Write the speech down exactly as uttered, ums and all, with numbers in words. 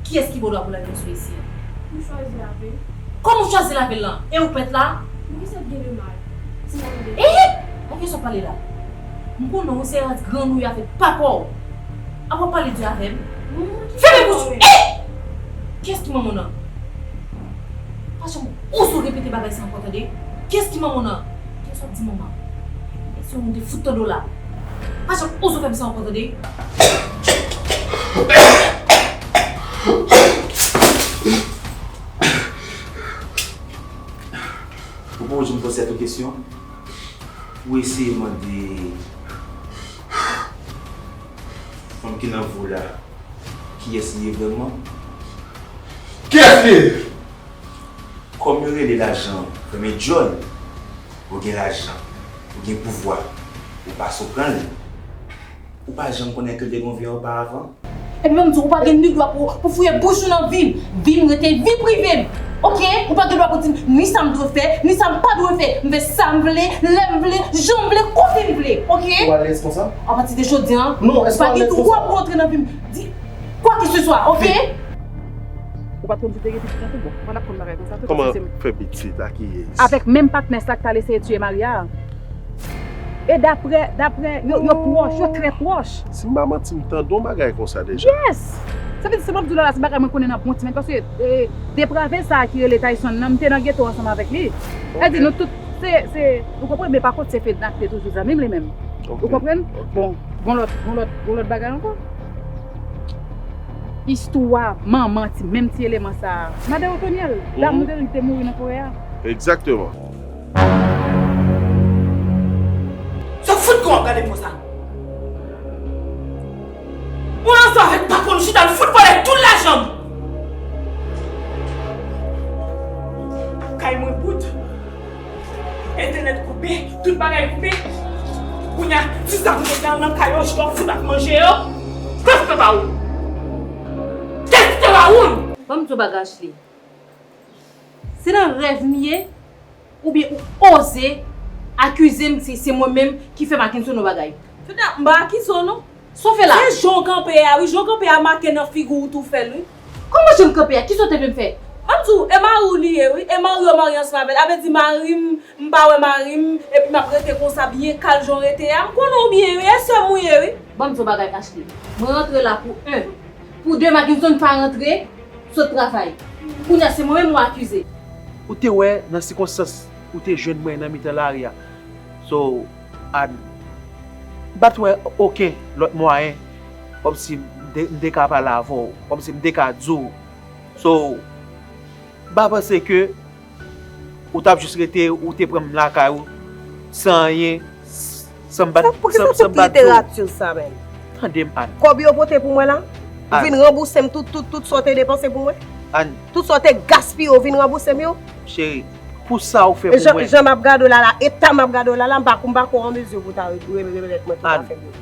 Kiyès ki ba w dwa pou lage yon sou isi a? M chwazi lave l. Kòman w chwazi lave l lan? E ou k mèt la? Men kisa k gen de mal? Ti mòde. Ehe! Ak kiyès w ap pale la? M konnen w se rat grann ou ye avèk papa w. Apa w pale di avè m? Fèmen bouch ou! Eh! Kiyès ki manman w nan? Pa janm oze repete bagay sa ankò tande. Kiyès ki manman w nan? Kiyès w ap di manman? E si yon moun te fout tande w la? Pa janm oze fè m sa ankò tande. Ou poko janm poze tèt ou kesyon? Ou eseye mande fanm ki nan vi w la kiyès li ye vrèman? Kiyès li ye? Kòm yo rele lajan fèmen djòl, ou gen lajan, ou gen pouvwa, ou pase w pran l, ou pa janm konnen ke l te gen yon vi oparavan? Epi menm di ou pa gen ni dwa pou, pou fouye bouch ou nan vi m. Vi m rete vi prive m. Oke? Ou pa gen dwa pou di m ni sa m dwe fè, ni sa m pa dwe fè. M fè sa m vle, lè m vle, jan m vle, kote m vle. Oke? Ou alèz konsa? Apati de jodi a, ou pa gen dwa pou rantre nan vi m. Di kwa ke se swa, oke? Ou pa t konn si te gen pitit nan tout bon. Mwen ap konn bagay konsa tout. Kòman fè pitit a kiyès? Avèk menm patnè sa k t al eseye tiye Maria a. E daprè, daprè, yo, yo pwòch, yo trè pwòch. Si m pa manti, m tande yon bagay konsa deja. Yes! Sa vle di, sa m ap di w la, la, se bagay mwen konnen nan bon timoun, paske, e, deprave sa a ki rele Tyson nan, m te nan geto ansanm avèk li. Sa vle di, nou tout, se, se, ou konprann, men pa kont se Fedna ki te toujou zanmi m li menm. Ou konprann? Bon, gon lòt, gon lòt, gon lòt bagay ankò. Istwa manman ti, menm ti eleman sa a. Madan Otonyèl, dam nou te di ki te mouri nan forè a. Egzakteman. Sa fout kò w ap gade m konsa. Ou ansanm avèk patwon m chita, l fout vòlè tout lajan m. Kay mwen bout. Entènèt koupe, tout bagay koupe. Kounye a, ti zam mwen gen nan kay yo, chita w fout ap manje yo. Kèt tèt a ou? Kèt tèt a ou? Ban m di w bagay, Ashley. Se nan rèv m ye, oubyen ou oze akize m se, se mwen menm ki fè Mackenson yon bagay? Fedna, m pa akize w non. Sa w fè la? Se jan w kanpe a, wi. Jan w kanpe a make nan figi w, ou tou fè l, wi. Kòman jan m kanpe a? Kisa w te vle m fè? M ap di w, e mari w li ye, wi. E mari w marye ansanm avè l. A vle di mari m, m pa wè mari m, epi m ap rete konsa byen kal jan w rete a. M konnen w byen, wi. E sè m ou ye, wi. Ban m di w bagay, Ashley. Mwen rantre la pou en. Pou de, Mackenson pa rantre, sot travay. Kounye a, se mwen menm ou akize. Ou te wè nan sikonstans ou te jwenn mwen nan mitan lari a. So, Ann, m pa t wè okenn lòt mwayen kòmsi m te, m te ka pale avè w, kòmsi m te ka di w. So, m pa panse ke ou t ap jis rete, ou te pran m lakay ou, san anyen, s-, san m pa t, san, san m pa t di w. Literati sa menm. Tande m, Ann. Kòb yo pote pou mwen la? Ou vin ranbouse m tout, tout, tout sa w te depanse pou mwen? Ann. Tout sa w te gaspiye, ou vin ranbouse m yo? Cheri, pou sa ou fè pou mwen. Jan m ap gade w la la, eta m ap gade w la la, m pa, m pa ko an mezi pou ta re-, re-, remèt mwen tout afè m yo.